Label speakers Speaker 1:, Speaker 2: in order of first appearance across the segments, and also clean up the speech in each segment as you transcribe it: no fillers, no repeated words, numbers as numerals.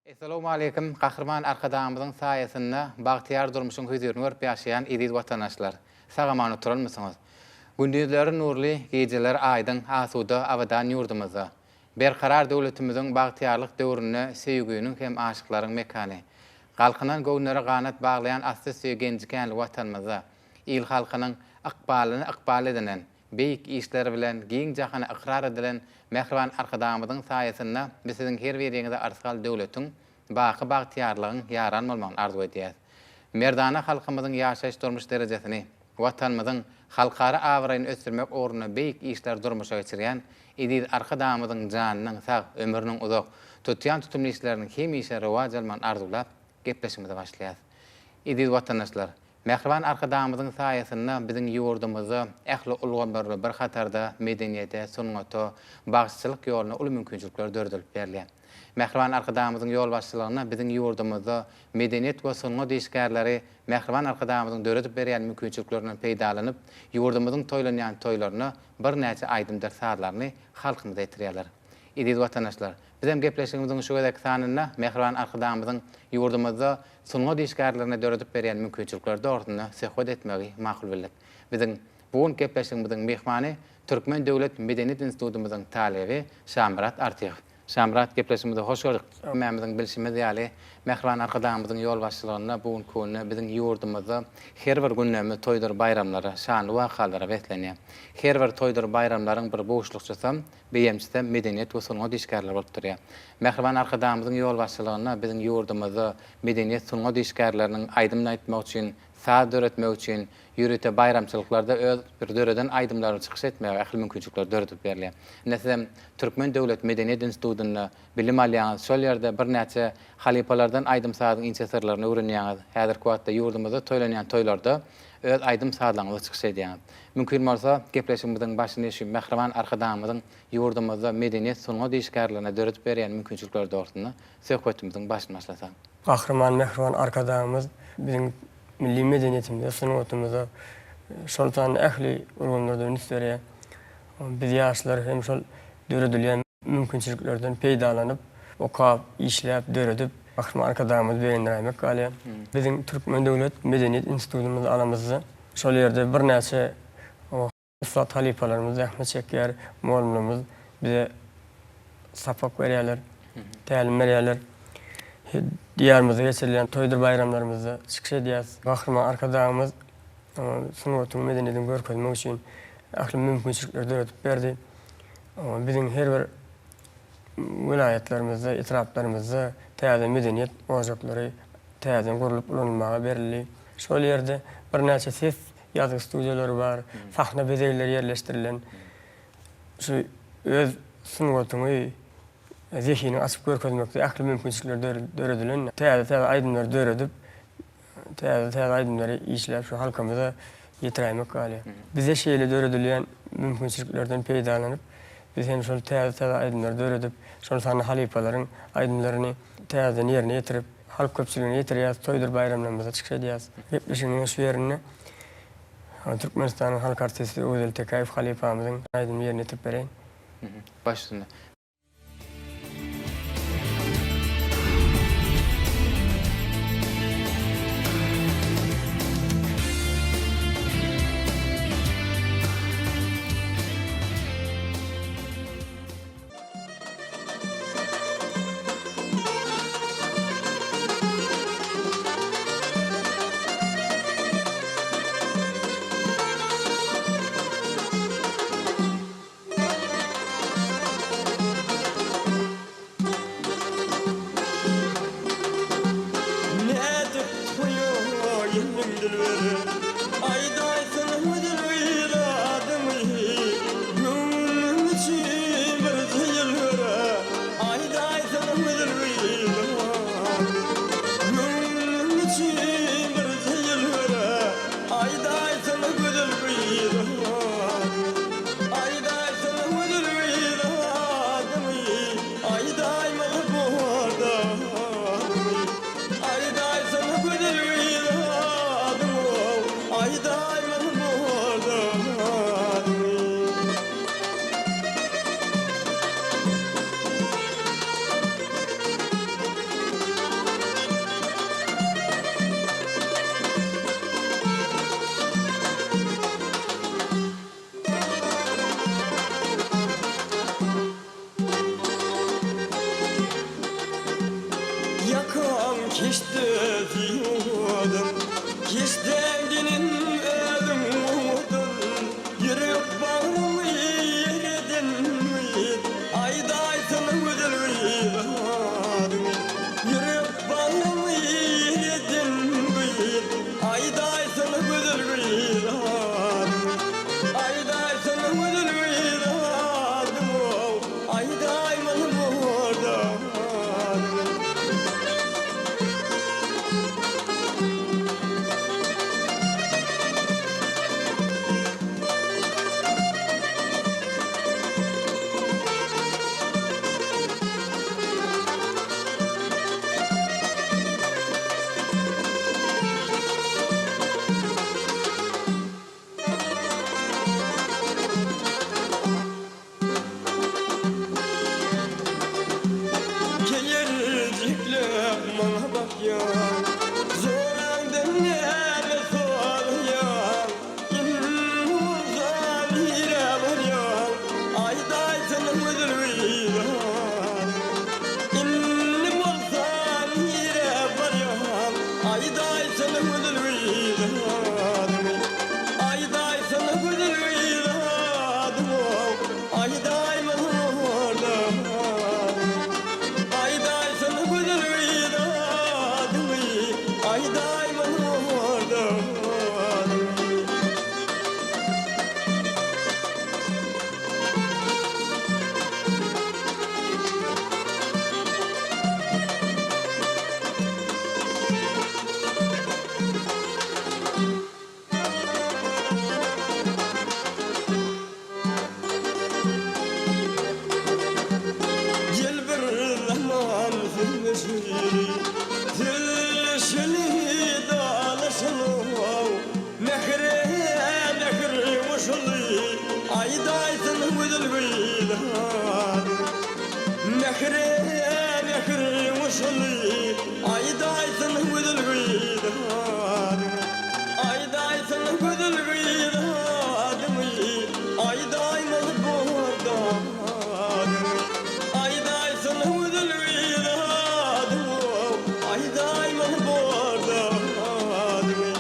Speaker 1: Essalawmaleýkim, Gahryman Arkadagymyzyň saýasynda bagtyýar durmuşyň hözirini görüp ýaşaýan eziz watandaşlar! Sag-aman oturanmysyňyz? Gündizleri nurly, gijeleri aýdyň, asuda, abadan ýurdumyzda, Berkarar döwletimiziň bagtyýarlyk döwründe söýgüniň hem aşyklaryň mekany, galkynan göwünlere ganat baglaýan asty-üsti genji-känli Watanymyzda, il-halkynyň ykbalyny ykbal edinen, Beýik işleri bilen giň jahana ykrar edilen mähriban Arkadagymyzyň saýasynda biz siziň her biriňize yrsgal döwletiň, baky bagtyýarlygyň ýaran bolmagyny arzuw edýäs. Merdana halkymyzyň ýaşaýyş-durmuş derejesini, Watanymyzyň halkara abraýyny ösdürmek ugrunda beýik işleri durmuşa geçirýän eziz Arkadagymyzyň janynyň sag, ömrüniň uzak, tutýan tutumly işleriniň hemişe rowaç almagyny arzuwlap, gepleşigimize başlaýas. Eziz watandaşlar! Mähriban Arkadagymyzyň saýasynda biziň ýurdumyzda ähli ulgamlar bilen bir hatarda medeniýete, sungata, bagşyçylyk ýoluna uly mümkinçilikler döredilip berilýär. Mähriban Arkadagymyzyň ýolbaşçylygynda biziň ýurdumyzda medeniýet we sungat işgärleri mähriban Arkadagymyzyň döredip berýän mümkinçiliklerinden peýdalanyp, ýurdumyzyň toýlanýan toýlarynda birnäçe aýdymdyr sazlaryny halkymyza ýetirýärler. Eziz watandaşlar, bizem gepleşigimiziň şu gezekki sanynda mähriban Arkadagymyzyň ýurdumyzda sungat işgärlerine döredip berýän mümkinçilikleri dogrusynda söhbet etmegi makul bildik. Biziň bu günki gepleşigimiziň myhmany Türkmen döwlet medeniýet institutymyzyň talyby Şamyrat Artykow. Şamyrat, gepleşigimize hoş gördük. Hemmämiziň bilşimiz ýaly, mähriban Arkadagymyzyň ýolbaşçylygynda bu günki günde biziň ýurdumyzda her bir günlerimiz toýdur baýramlara, şanly wakalara beslenýär. Her bir toýdur baýramlaryň bir buşlukçysam, beýemçisem medeniýet we sungat işgärleri bolup durýar. Mähriban Arkadagymyzyň ýolbaşçylygynda biziň ýurdumyzda medeniýet, sungat işgärleriniň aýdym aýtmak üçin, saz döretmek üçin, ýörite baýramçylyklarda öz bir döreden aýdymlaryny çykyş etmäge ähli mümkinçilikler döredilip berilýär. Ine sizem Türkmen döwlet medeniýet institutynda bilim alýaňyz, şol ýerde birnäçe halypalardan aýdym-sazyň inçe syrlaryny öwrenýäňiz. Häzirki wagtda ýurdumyzda toýlanýan toýlarda öz aýdym-sazlaryňyzda çykyş edýäňiz. Mümkin bolsa, gepleşigimiziň başyny şu mähriban Arkadagymyzyň ýurdumyzda medeniýet, sungat işgärlerine döredip berýän mümkinçilikleri dogrusynda söhbetimiziň başyny başlasak.
Speaker 2: Gahryman mähriban Arkadagymyz biziň milli medeniýetimize, sungatymyza, şol sanda ähli ulgamlarda üns berýär. Biz ýaşlar hem şol döredilýän mümkinçiliklerden peýdalanyp, okap, işläp, döredip, Gahryman Arkadagymyzy begendiräýmek galýar. Biziň Türkmen döwlet medeniýet institutymyzy alamyzda, şol ýerde birnäçe ussat halypalarymyz zähmet çekýär, mugallymlarymyz bize sapak berýärler, tälim berýärler. Diýarymyzda geçirilýän toýdur baýramlarymyzda çykyş edýäris. Gahryman Arkadagymyz sungatyň, medeniýetiň görkezmek üçin ähli mümkinçilikleri döredip berdi. Biziň her bir welaýatlarymyzda, etraplarymyzda täze medeniýet ojaklary täzeden gurlup ulanylmaga berildi. Şol ýerde birnäçe ses ýazgy studiýalary bar, sahna bezegleri ýerleşdirilen. Şu öz sungatyňy, zehiniňi açyp görkezmekde ähli mümkinçilikler döredilen. Täze-täze aýdymlary döredip, täze-täze aýdymlary işläp şu halkymyza ýetiräýmek galýar. Bize şeýle döredilýän mümkinçiliklerden peýdalanyp, biz hem şol täze-täze aýdymlary döredip, şol sanda halypalaryň aýdymlaryny täzeden ýerine ýetirip, halk köpçüligine ýetirýäris, toýdur baýramlarymyzda çykyş edýäris. Gepleşiginiň şu ýerinde Türkmenistanyň halk artisti Öwezeli Tekäýew halypamyzyň aýdymyny ýerine ýetirip bereýin.
Speaker 1: Baş üstüne.
Speaker 2: Keşdesi owadan, Keşdäň gelen özüň owadan, Ýürek bagrymy ýereden gyz, Aýdaýsana gözel gyz adyňy. Ýürek bagrymy ýereden gyz, Aýdaýsana gözel gyz adyňy. Aýdaýsana gözel gyz adyňy-ow, Aýdaýmaly borda adyňy. Keýerjiklep maňa bakýaň, Joraňdan näme soraýaň? Indi bolsa nirä barýaň? Aýdaýsana gözel gyz adyňy. Indi bolsa nirä barýaň? Aýdaýsana gözel gyz adyňy. Aýdaýsana gözel gyz adyňy-ow, Aýdaýmaly borda adyňy. Aýdaýsana gözel gyz adyňy, Aýdaýmaly borda adyňy. Gel bir zaman sözleşeli, Sözleşeli, dalaşaly-ow, Mähire mähir goşaly, Aýdaýsyn gözel gyz adyňy. Mähire mähir goşaly, Aýdaýsyn gözel gyz adyňy. Aýdaýsana gözel gyz adyňy, Aýdaýmaly borda adyňy. Aýdaýsana gözel gyz adyňy, Aýdaýmaly borda adyňy.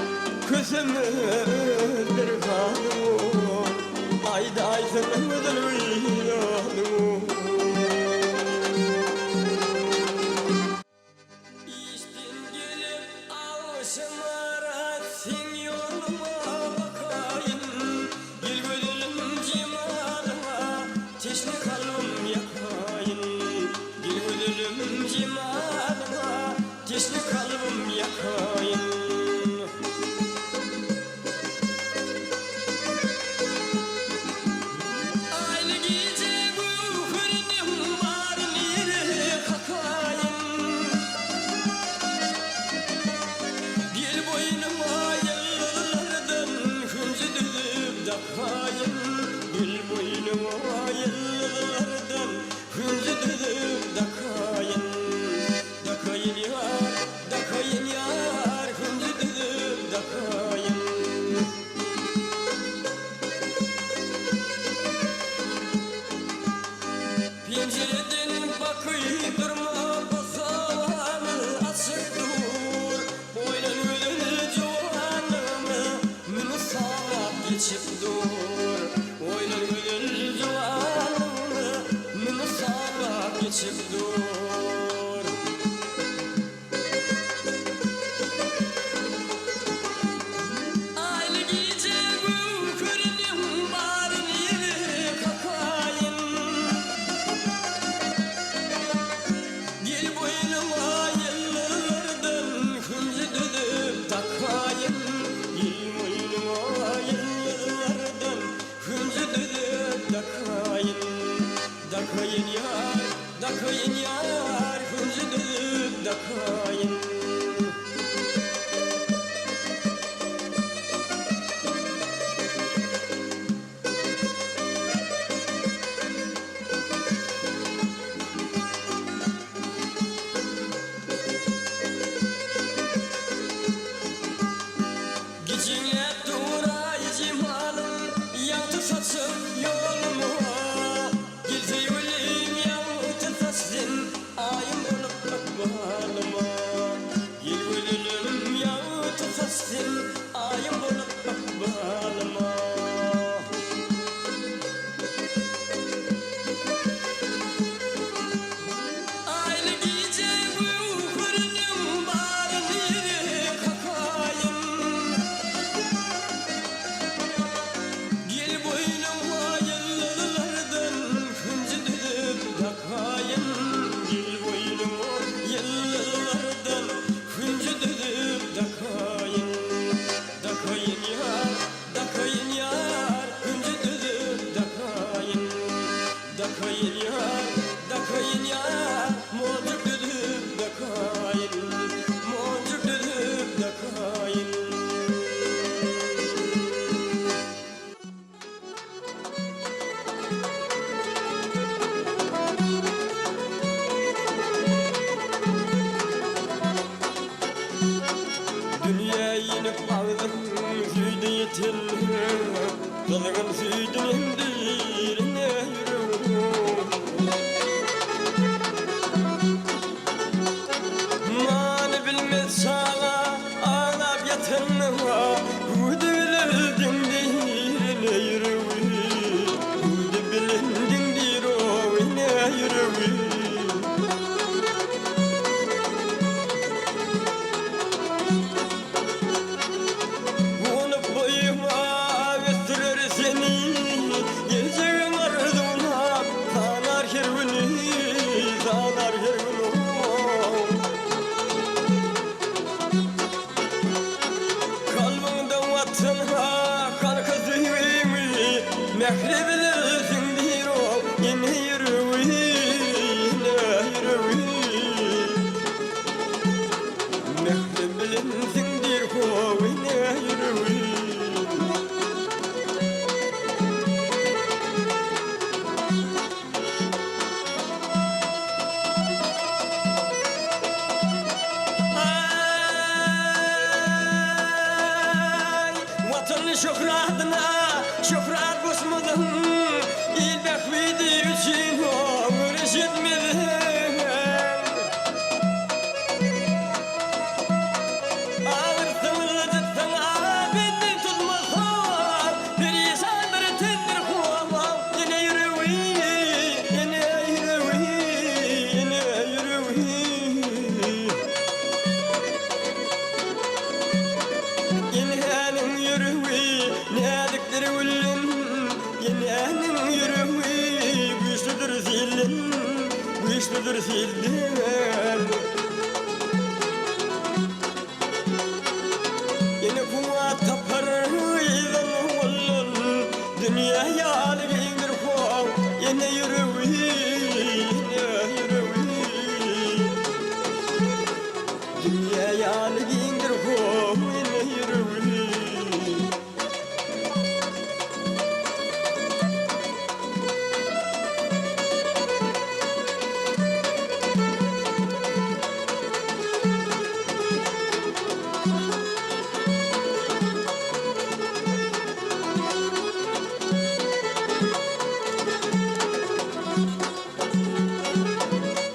Speaker 2: Kösemez bir zadyňy, Aýdaýsana gözel gyz adyňy. Işden gelip agşamara seň ýoluňa bakaýyn Gel gözelim jemalyňa teşne kalbym ýakaýyn Gel gözelim jemalyňa teşne kalbym ýakaýyn. Aýly gije göwheriniň baryn ýere kakaýyn. Gel boýnuma ýyldyzlardan hünji düzüp dakaýyn. Gel boýnuma ýyldyzlardan hünji düzüp dakaýyn. Dakaýyn ýar, dakaýyn ýar, hünji düzüp dakaýyn. Penjireden bakyp durma bosagamy açyk dur. Oýlan gözel juwanlygymy müň sanap geçip dur. Oýlan gözel juwanlygymy müň sanap geçip dur. Aýly gije göwheriniň baryn ýere kakaýyn. Gel boýnuma ýyldyzlardan hünji düzüp dakaýyn. Gel boýnuma ýyldyzlardan hünji düzüp dakaýyn. Dakaýyn ýar, dakaýyn ýar, hünji düzüp dakaýyn. Gijiňläp dur aý jemalyň, Ýagty saçyp ýoluma. Gel söýgülim ýagty saç sen, Aýym bolup ykbalyma. çaga aglap ýatanyna Hüwdi bilendiň diýr ene ýüregi Hüwdi bilendiň diýr-ow ene ýüregi. Guwanyp boýuňa ösdürer seni, Geljegiň arzuwna sanar her güni, Sanar her güni. Kalbyňda Watana, halka söýgimi, Mähri bilen siňdir-ow ene ýüregi, Ene ýüregi. Mähri bilen siňdir how ene ýüregi. Aý, Watan şöhratyna şöhrat goşmadyň, Il bähbidi üçin göreş etmediň. Agyrsaň-ynjytsaň benden tutmasa, Perişan bir tendir howa, ene ýüregi, ene ýüregi, ene ýüregi. Enäniň ýüregi näzikdir gülden, Enäniň ýüregi güýçlüdir silden, Güýçlüdir silden. Ene kuwwat tapar gyzdan oguldan, Dünýä ýaly giňdir how, ene ýüregi, ene ýüregi. Dünýä ýaly giňdir how, ene ýüregi.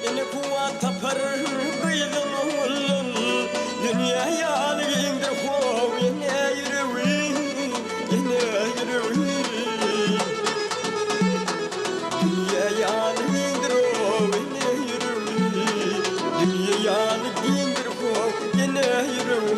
Speaker 2: Ene kuwwat tapar gyzdan oguldan, Dünýä ýaly giňdir how ene ýüregi, ene ýüregi. Dünýä ýaly giňdir how ene ýüregi, Dünýä ýaly giňdir how ene ýüregi.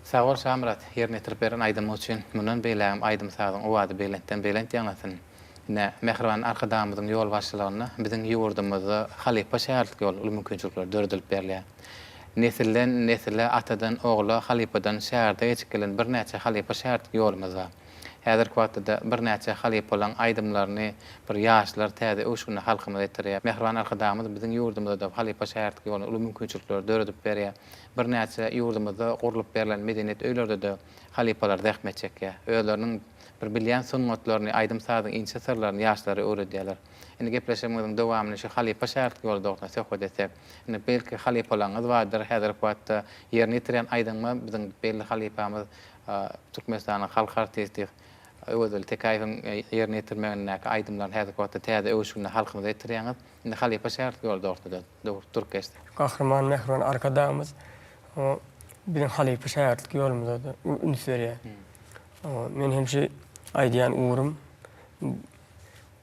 Speaker 1: Sag bol Şamyrat, ýerine ýetirip beren aýdymyň üçin. Mundan beýlägem aýdym-sazyň owazy belentden belent ýaňlansyn. Ine, mähriban Arkadagymyzyň ýolbaşçylygynda biziň ýurdumyzda halypa-şägirtlik ýoly uly mümkinçilikler döredilip berilýär. Nesilden nesile, atadan ogla, halypadan şägirde geçip gelen birnäçe halypa-şägirtlik ýolumyz bar. Häzirki wagtda-da birnäçe halypalaryň aýdymlaryny bir ýaşlar täze öwüşginde halkymyza ýetirýär. Mähriban Arkadagymyz biziň ýurdumyzda-da halypa-şägirtlik ýoluna uly mümkinçilikleri döredip berýär. Birnäçe ýurdumyzda gurlup berlen medeniýet öýlerde-de halypalar zähmet çekýär. Özleriniň bir bilýän sungatlaryny, aýdym-sazyň inçe syrlaryny ýaşlara öwredýärler. Indi gepleşigimiziň dowamyny şu halypa-şägirtlik ýoly dogrusynda söhbet etsek. Indi belki halypalaryňyz bardyr, häzirki wagtda ýerine ýetirýän aýdymy biziň belli halypamyz Türkmenistanyň halk artisti Öwezweli Tekäýewiň ýerine ýetirmegindäki aýdymlaryny häzirki wagtda täze öwüşginde halkymyza ýetirýäňiz. Indi halypa-şägirtlik ýoly dogrusynda durup geçsek.
Speaker 2: Gahryman Mähriban Arkadagymyz biziň halypa-şägirtlik ýolumyza-da üns berýär. Men hem şu aýdýan ugrum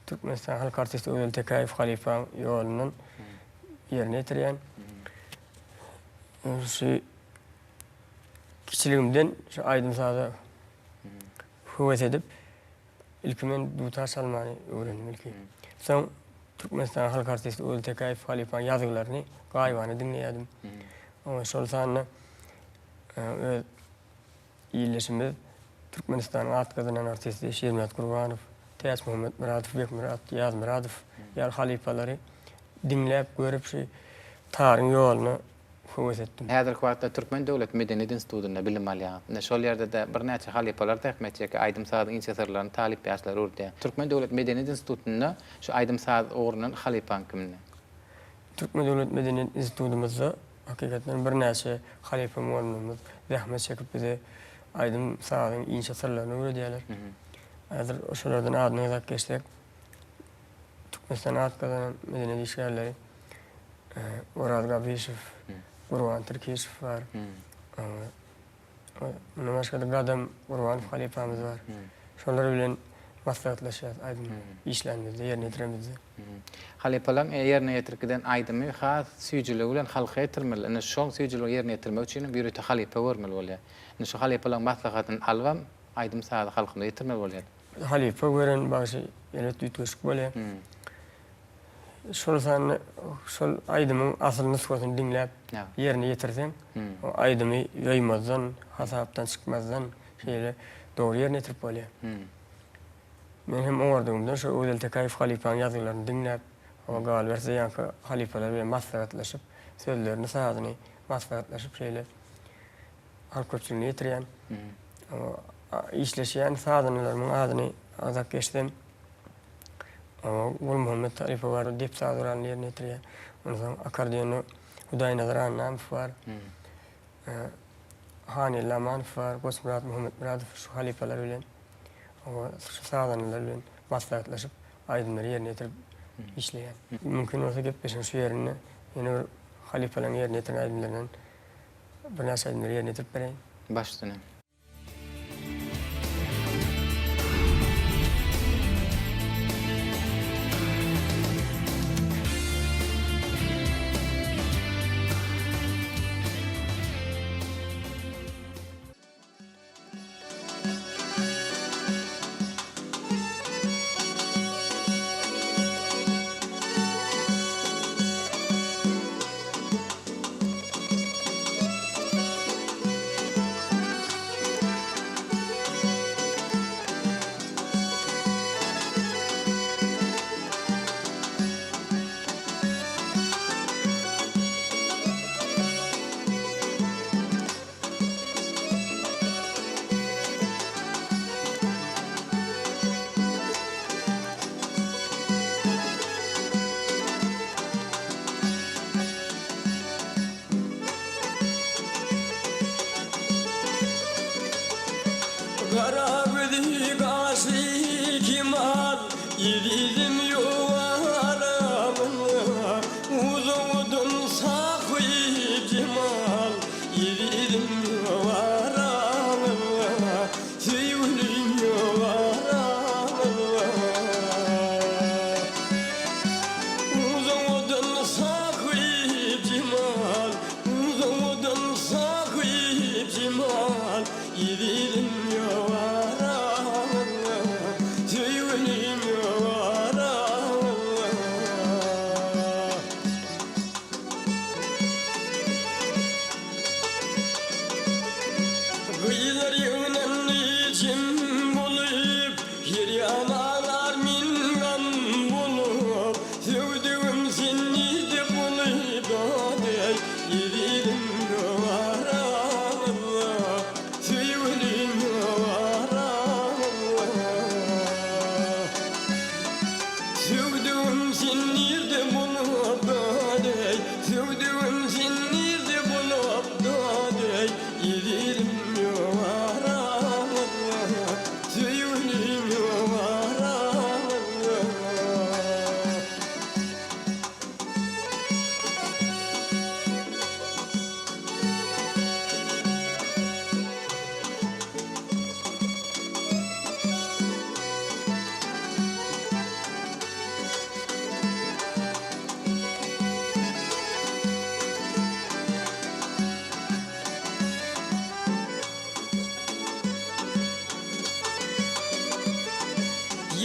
Speaker 2: Türkmenistanyň halk artisti Öwezweli Tekäýew halypaň ýolundan ýerine ýetirýän. Şu kiçiligimden şu aýdym-saza höwes edip, ilki men dutar çalmany öwrendim ilki. Soň Türkmenistanyň halk artisti Öwezweli Tekäýew halypaň ýazgylaryny gaýybana diňleýärdim. Şol sanda öz Ildeşimiz, Türkmenistanyň at gazanan artisti Şirmyrat Gurbanow, Täçmuhammet Myradow, Bekmyrat Ýazmyradow ýaly halypalary diňläp, görüp şu taryň ýoluna höwes etdim.
Speaker 1: Häzirki wagtda Türkmen döwlet medeniýet institutynda bilim alýar. Ine, şol ýerde-de birnäçe halypalar zähmet çekýär, aýdym-sazyň inçe syrlaryny talyp ýaşlara öwredýär. Türkmen döwlet medeniýet institutynda şu aýdym-saz ugrundan halypaň kimdi?
Speaker 2: Türkmen döwlet medeniýet institutymyzda hakykatdan birnäçe halypa mugallymlarymyz zähmet çekip bize aýdym-sazyň inçe syrlaryny öwredýärler. Häzir şolardan adyny agzap geçsek, Türkmenistanyň at gazanan medeniýet işgärleri Oraz Gabyşow, Gurban Tirkişow bar. Mundan başga-da Gadam Gurbanow halypamyz bar. Şolar bilen maslahatlaşýarys aýdym işlänimizde, ýerine ýetirenimizde.
Speaker 1: Halypalaryň ýerine ýetirip giden aýdymy has süýjüligi bilen halka ýetirmeli. Ine şol süýjüligi ýerine ýetirmek üçin hem ýörite halypa görmeli bolýar. Ine şu halypalaryň maslahatyny alybam aýdym-sazy halkymyza ýetirmeli bolýar.
Speaker 2: Halypa gören bagşy elbetde üýtgeşik bolýar. Şol sanda şol aýdymyň asyl nusgasyny diňläp ýerine ýetirseň, o aýdymy ýoýmazdan, hasapdan çykmazdan şeýle dogry ýerine ýetirip bolýar. Men hem oňardygymdan şo Öwzel Tekäýew halypanyň ýazgylaryny diňläp, oňa galyberse ýaňky halypalar bilen maslahatlaşyp, sözlerini, sazyny maslahatlaşyp şeýle halk köpçüligine ýetirýän. Işleşýän sazandalarymyň adyny agzap geçsem, Gulmuhammet halypa bar, dep saz guralyny ýerine ýetirýär. Onsoň akkordeonda Hudaýnazar Annamow bar. Hangeldi Amanow bar, Goçmyrat Muhammetmyradow şu halypalar bilen, şu sazandalar bilen maslahatlaşyp, aýdymlary ýerine ýetirip işleýän. Mümkin bolsa gepleşigiň şu ýerinde ýene bir halypalaryň ýerine ýetiren aýdymlaryndan birnäçe aýdymlary ýerine ýetirip bereýin.
Speaker 1: Baş üstüne.
Speaker 2: Gara gözi gaşy kemal, Ezizim ýogaramyna, Uzagdan sahyp jemal, Ezizim ýogaramyna, Söýgülim ýogaramyna. Uzagdan sahyp jemal, Uzagdan sahyp jemal, Ezizim ýogaramyna, Söýgülim ýogaramyna. Gyzlar ýygnandy jem bolup, Her ýana alar men gam bolup, Söwdügim sen nirde bolup aday, Ezizim ýogaramyzda, Söýgülim ýogaramyzda. Söwdügim sen nirde bolup aday, Söwdügim sen nirde bolup aday, Ezizim ýogaramyzda, Söýgülim ýogaramyzda.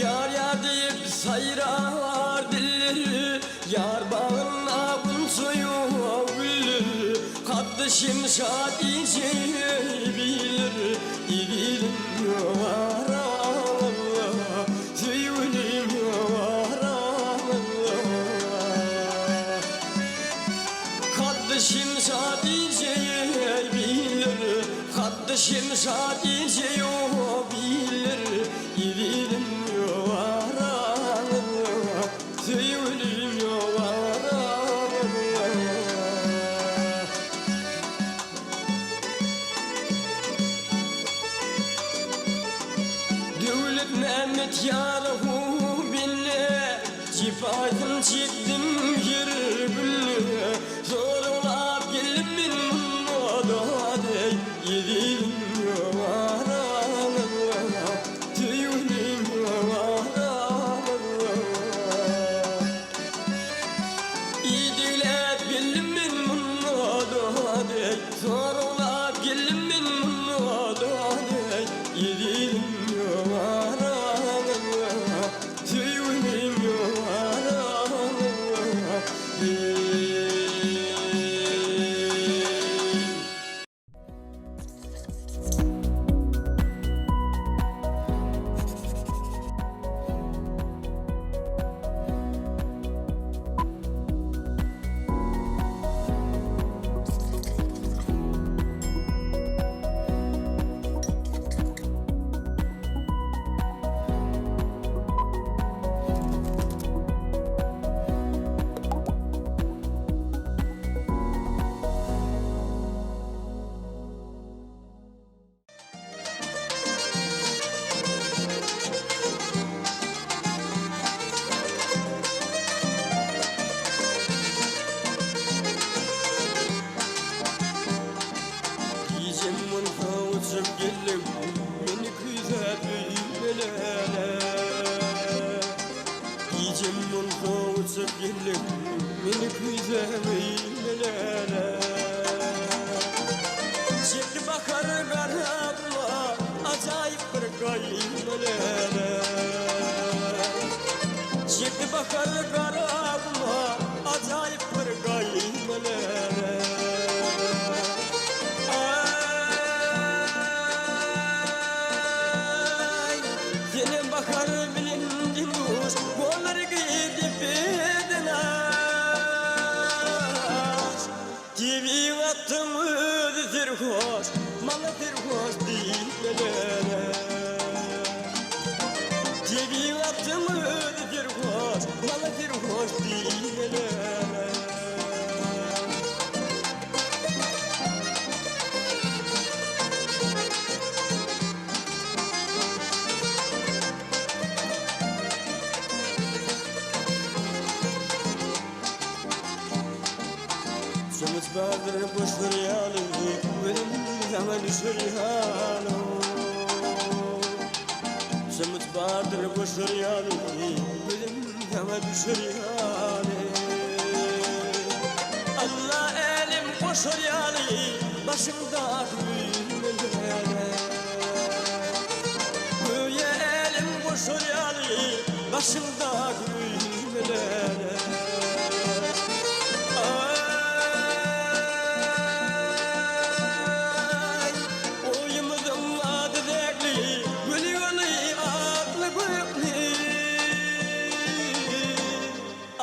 Speaker 2: Ýar ýar diýip saýrar dilleri, Ýar bagynda gunça-ýu güller. Kaddy şemşat inçe bilir, Ezizim ýogaramyzda, Söýgülim ýogaramyzda. Kaddy şemşat inçe bilir, Kaddy şemşat inçe bilir, Ezizim ýogaramyzda, Söýgülim ýogaramyzda. Ýa-hu bende, Jepasyny çekdim her günde, Soraglap geldim men munda-da deý, Ezizim ýok araňyzda, Söýgülim ýok araňyzda. Idegläp geldim men munda-da deý, Soraglap geldim men munda-da deý, Ezizim ýok araňyzda, Söýgülim ýok araňyzda, eý. Gijem bolsa uçup geldiň, meni küýsäp öýmelere. Gijem bolsa uçup geldiň, meni küýsäp öýmelere. Çekdi bahar garaguma, ajaýyp bir gaýmelere. Çekdi bahar garaguma, ajaýyp bir gaýmelere. Aý, senem bahar bilen deň-duş, bolar gidip-eden aş. Tebigatyň özi serhoş, maňa serhoş diýmelere. Tebigatyň özi serhoş, maňa serhoş diýmelere. Çomuç bardyr goşlar ýaly, Gözüm saňa düşer ýaly. Çomuç bardyr goşlar ýaly, Gözüm saňa düşer ýaly. Alla älem goşar ýaly, Başyňdaky düwmelere. Göýä älem goşar ýaly, Başyňdaky düwmelere. Aý, oýumyzyň ady zäkli, Güli-güli akly-gökli.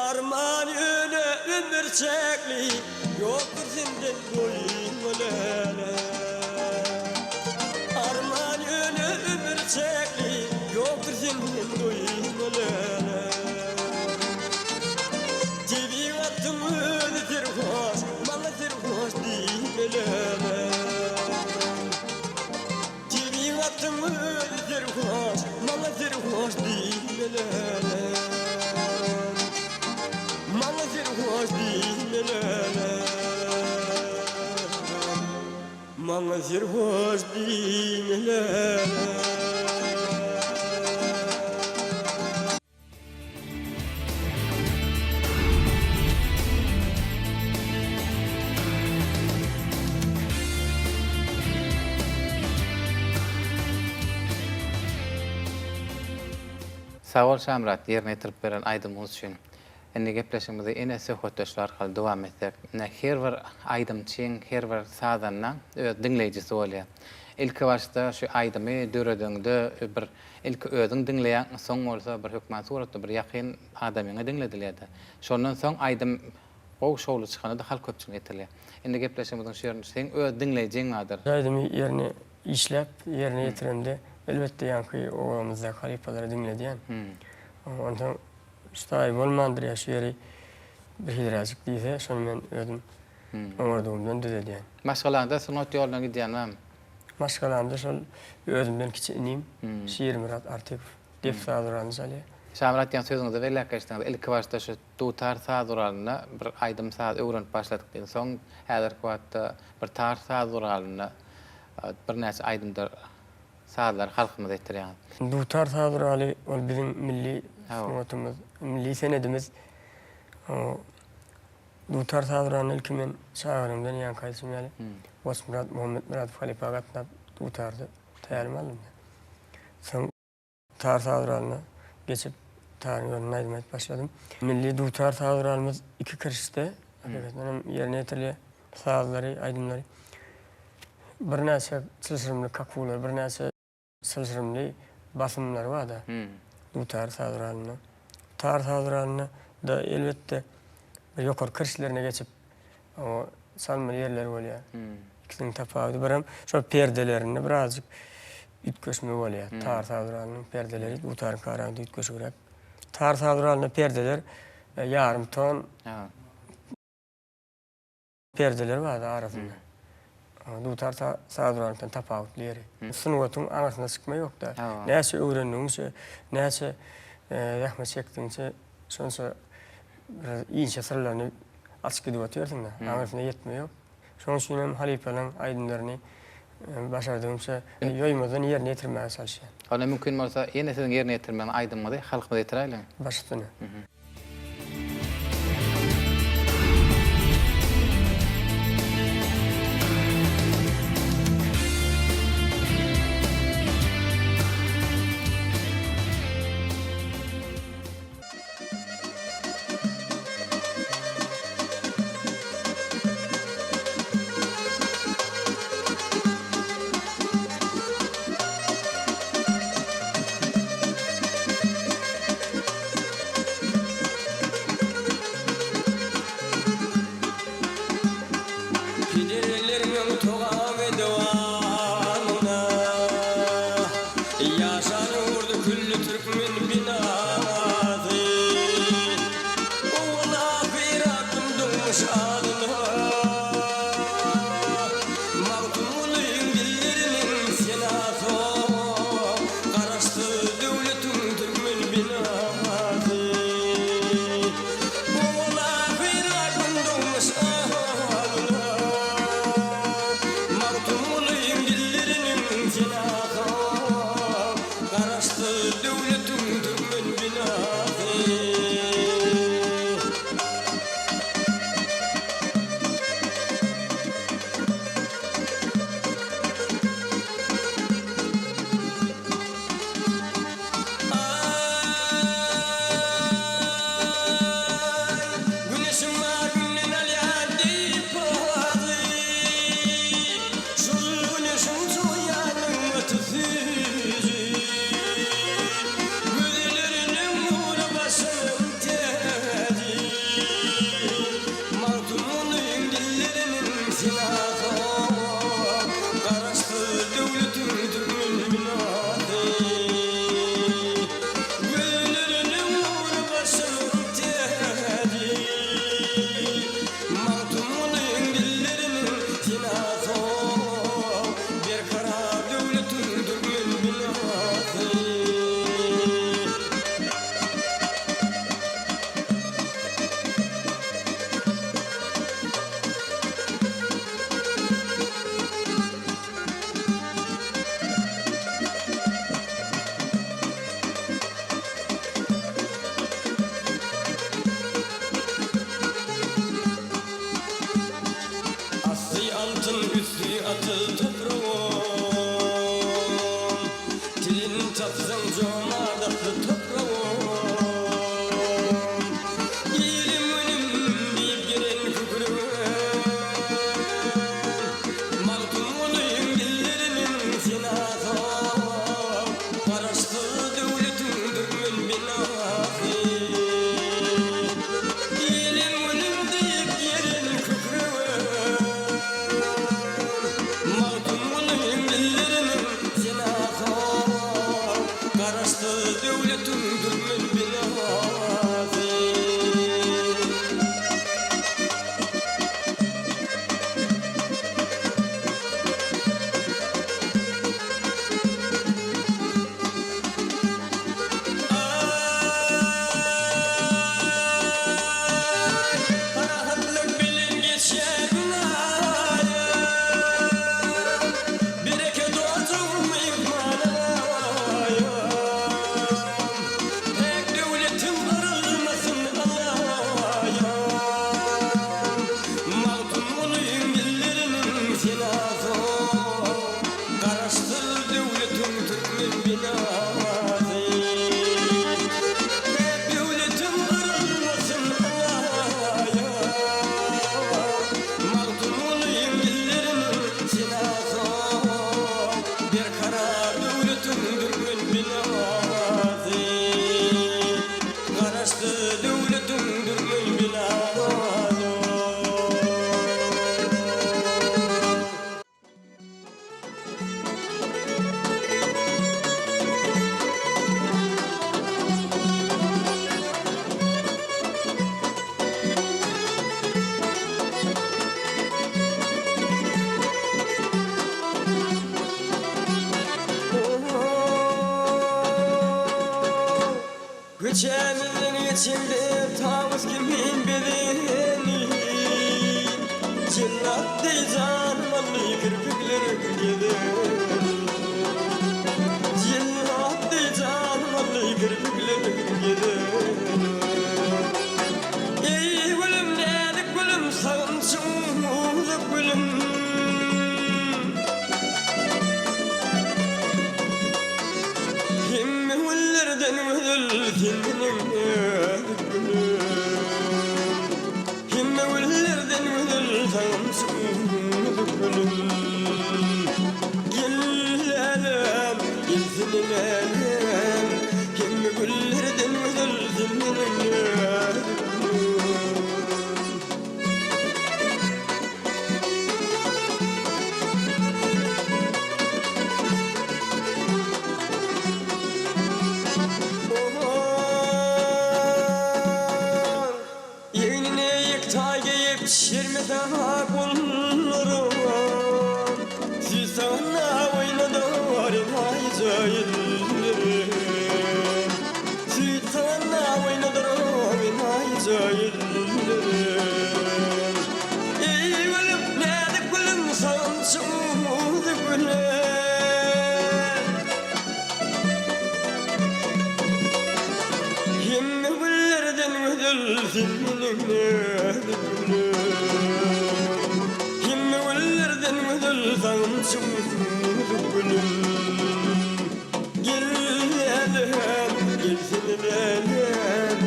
Speaker 2: Arman ýöne ömür çäkli, Ýokdur senden doýmaly. Arman ýöne ömür çäkli, Ýokdur senden doýmaly. Tebigatyň özi serhoş, Maňa serhoş diýmeli. Tebigatyň özi serhoş, maňa serhoş diýmelere. Maňa serhoş diýmelere. Maňa serhoş diýmelere.
Speaker 1: Sag bol Şamyrat ýerine ýetirip beren aýdymyňyz üçin. Indi gepleşigimizi ene söhbetdeşlik arkaly dowam etsek. Ine her bir aýdymçyň, her bir sazandaň öz diňleýjisi bolýar. Ilki başda şu aýdymy döredeňde bir Ilki özüň diňleýäň, soň bolsa bir hökman suratda bir ýakyn adamyňa diňledilýär-de. Şondan soň aýdym gowy şowly çykanda-da halk köpçüligine ýetirilýär. Indi gepleşigimiziň şu ýerinde seň öz diňleýjiň bardyr.
Speaker 2: Aýdymy ýerine işläp, ýerine ýetiremde, elbetde, ýaňky obamyzdaky halypalara diňledýän. Onsoň şu taýy bolmandyr ýa şu ýeri bir hiliräjik diýse, şony men özüm oňardygymdan düzedýän.
Speaker 1: Maşgalaňda sungat ýoluna gidýän barmy?
Speaker 2: Maşgalamda şol özümden kiçi inim Şirmyrat Artykow. Dep saz guralyny çalýar.
Speaker 1: Şamyrat ýaňy sözüňizde belläp geçdiňiz, ilki başda şu dutar saz guralynda bir aýdym-saz öwrenip başladyk diýdiňiz. Soň häzirki wagtda bir tar saz guralynda birnäçe aýdymdyr sazlary halkymyza ýetirýäňiz.
Speaker 2: Dutar saz guraly ol biziň milli sungatymyz, milli senedimiz. Dutar saz guralyny ilki men çagalygymdan ýaňky aýdyşym ýaly Goçmyrat Muhammetmyradow halypa gatnap dutarda tälim aldym. Soň tar saz guralyna geçip, taryň ýolunda aýdym aýdyp başladym. Milli dutar saz guralymyz iki kirişde hakykatdan hem ýerine ýetirilýär. Sazlary, aýdymlary birnäçe çylşyrymly kakuwlar, birnäçe çylşyrymly basymlary bar-da dutar saz guralynda. Tar saz guralynda-da elbetde bir ýokary kirişlerine geçip, oňa çalmaly ýerleri bolýar. Ikisiniň tapawudy birem şol perdelerinde birazjyk üýtgeşme bolýar. Tar saz guralynyň perdeleri dutaryňka garanda üýtgeşigräk. Tar saz guralynda perdeler ýarym ton perdeler bardy arasynda. Dutar saz guralynyňdan tapawutly ýeri. Sungatyň aňyrsyna çykma ýok-da. Näçe öwrendigiňçe, näçe zähmet çekdigiňçe şonça bir inçe syrlaryny açyp gidip otyrsyň-da. Aňyrsyna ýetme ýok. Şonuň üçin hem halypalaryň aýdymlaryny başardygymça ýoýmazdan ýerine ýetirmäge çalyşýan.
Speaker 1: Onda mümkin bolsa ýene siziň ýerine ýetirmegiň aýdymyňyzy halkymyza ýetiräýliň.
Speaker 2: Baş üstüne.
Speaker 3: Pederlermiň togap-edewanyna Ýaşan ýurdy külli türkmen binasy. Owal-ahyr atym durmuş adyna. Magtymgulyň dilleriniň senasy. Garaşsyz döwletiň türkmen binasy. Owal-ahyr atym durmuş adyna. Magtymgulyň dilleriniň senasy. Garaşsyz döwletiň türkmen binasy. Aý, güneşiň bar günden alýan deý pazy. Şol güneşiň çoýýan nygmaty süýji. Gözleriniň nury başynyň täji. Magtymgulyň dilleriniň senasy. Garaşsyz döwletiň türkmen binasy. Gözleriniň nury başynyň täji. Magtymgulyň dilleriniň senasy, Berkarar döwletiň türkmen binasy. Köçämizden geçeňde tawus kimin bezenip, Jellat deý janym aldy kirpikleriň gezeni. Jellat deý janym aldy kirpikleriň gezeni. Eý gülüm näzik gülüm sagynçyň uzak gülüm. Hemme güllerden gözel sen meniň näzik gülüm. Hemme güllerden gözel sagynçyň uzak gülüm. Gel lälem, gelsene lälem, Hemme güllerden gözel sen meniň näzik gülüm. Egnine ýektaý geýip, şermese gollaram, Süýsana oýnadar enaýyja ellerim. Süýsana oýnadar enaýyja ellerim. Eý gülüm, näzik gülüm, sagynçyň uzy gülüm. Hemme güllerden gözel sen meniň näzik gülüm. Hemme güllerden gözel sagynçyň uzy gülüm. Gel lälem, gelsene lälem,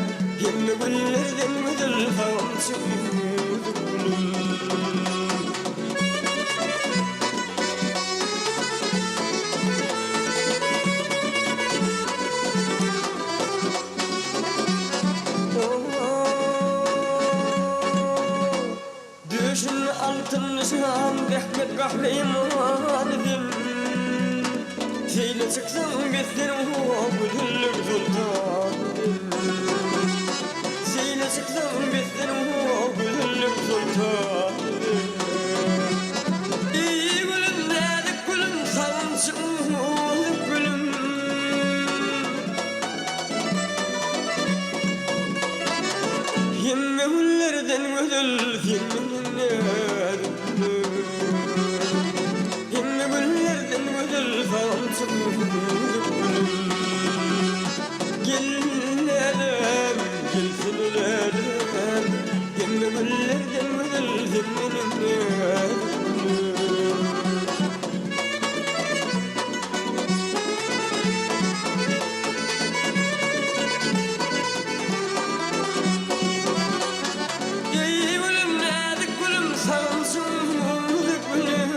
Speaker 3: Hemme güllerden gözel sagynçyň uzy gülüm. Döşünde altyn nyşan Zähmet gahrymany sen. Seýle çyksaň beslerin ho gözellik soltany sen. Seýle çyksaň beslerin ho gözellik soltany sen. Eý gülüm näzik gülüm sagynçyň gülüm. Hemme güllerden gözel sen meniň näzik gülüm. Hemme güllerden gözel sagymçy gülüm. Gel lälem, gelsene lälem, Hemme güllerden gözel sen meniň näzik gülüm. Eý gülüm näzik gülüm sagynjym gülüm.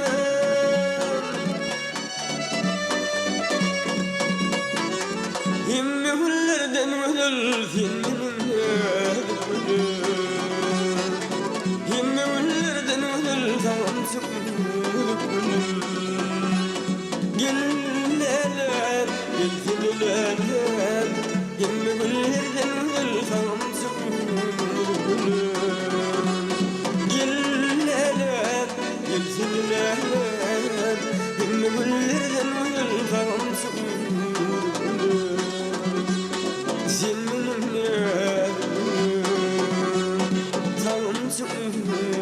Speaker 3: Hemme güllerden gözel sen meniň näzik gülüm. Hemme güllerden gözel sagynjym gülüm. Gel lälem, gelsene lälem, Hemme güllerden gözel sagymçy gülüm. Gel lälem, gelsene lälem, Hemme güllerden gözel sagymçy gülüm. Sen meniň näzik gülüm, Sagymçy gülüm.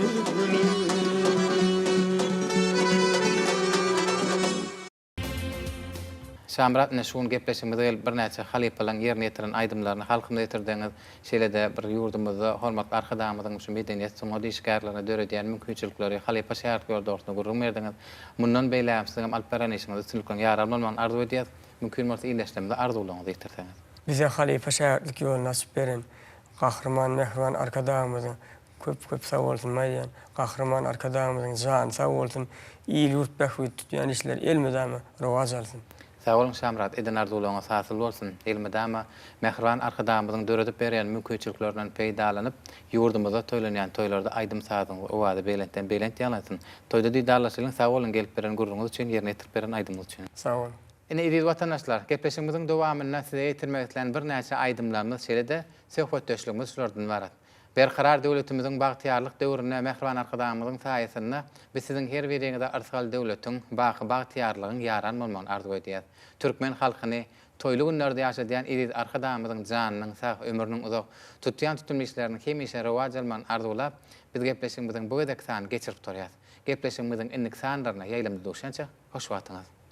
Speaker 1: Şamyrat ine şu gün gepleşigimize gelip birnäçe halypalaryň ýerine ýetiren aýdymlaryny halkymyza ýetirdiňiz. Şeýle-de bir ýurdumyzda hormatly Arkadagymyzyň şu medeniýet, sungat işgärlerine döredýän mümkinçilikleri, halypa şägirtlik ýoly dogrusynda gürrüň berdiňiz. Mundan beýlägem siziňem alyp barýan işiňiz üstünlikleriň ýaran bolmagyny arzuw edýäs. Mümkin bolsa ildeşlerimize arzuwlaryňyzy ýetirseňiz.
Speaker 2: Bize halypa şägirtlik ýoluny açyp beren Gahryman Mähriban Arkadagymyzyň Köp köp sag bolsun aýdýan Gahryman Arkadagymyzyň jany sag bolsun il ýurt bähbit tutýan işleri elmydama rowaç alsyn.
Speaker 1: Sag boluň Şamyrat eden arzuwlaryňyz hasyl bolsun elmydama Mähriban Arkadagymyzyň döredip berýän mümkinçiliklerinden peýdalanyp ýurdumyzda toýlanýan toýlarda aýdym sazyňyz owazy belentden belent ýaňlansyn toýda didarlaşalyň sag boluň gelip beren gürrüňiz üçin ýerine ýetirip beren aýdymyňyz üçin.
Speaker 2: Sag boluň.
Speaker 1: Ine eziz watandaşlar gepleşigimiziň dowamynda size ýetirmek islän birnäçe aýdymlarymyz şeýle-de söhbetdeşligimiz şulardan ybarat. Berkarar döwletimiziň bagtyýarlyk döwründe mähriban Arkadagymyzyň saýasynda biz siziň her biriňize yrsgal-döwletiň, baky bagtyýarlygyň ýaran bolmagyny arzuw edýäs. Türkmen halkyny toýly günlerde ýaşadýan eziz Arkadagymyzyň janynyň sag, ömrüniň uzak, tutýan tutumly işleriniň hemişe rowaç almagyny arzuwlap, biz gepleşigimiziň bu gezekki sanyny geçirip durýas. Gepleşigimiziň indiki sanlarynda ýaýlymda duşýança, hoş wagtyňyz!